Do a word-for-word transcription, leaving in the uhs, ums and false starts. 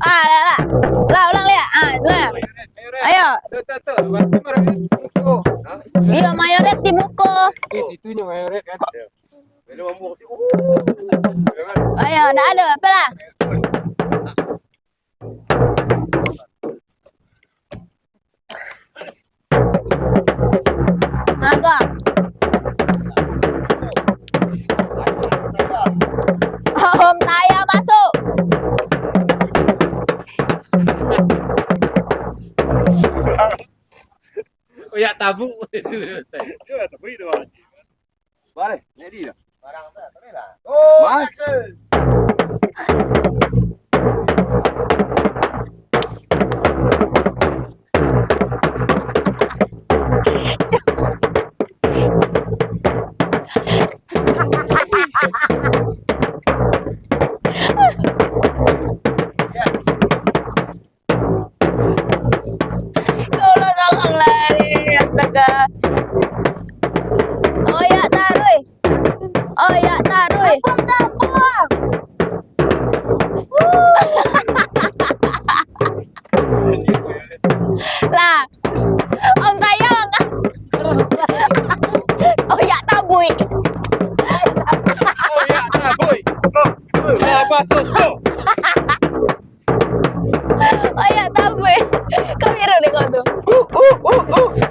Ah, lah, lah. Lah, ulang liak. Ah, lah. Ayo. Iyo, mayoret di muko. Ayo, ndak ado apo lah. Naga. Om Taya masuk. Oyak tabuk itu, Ustaz. Boleh, jadi dah. Barang dah, boleh lah. Oh, action. Ya Allah, tolonglah, astaga. Oyak taruih. Oyak taruih. Abang, abang. Lah. Om Taya, Om Taya. Oyak tabuik. Oyak tabuik. Lah, baso so. Oyak tabuik. Kau biru deh kau tu. Uh, uh, uh, uh.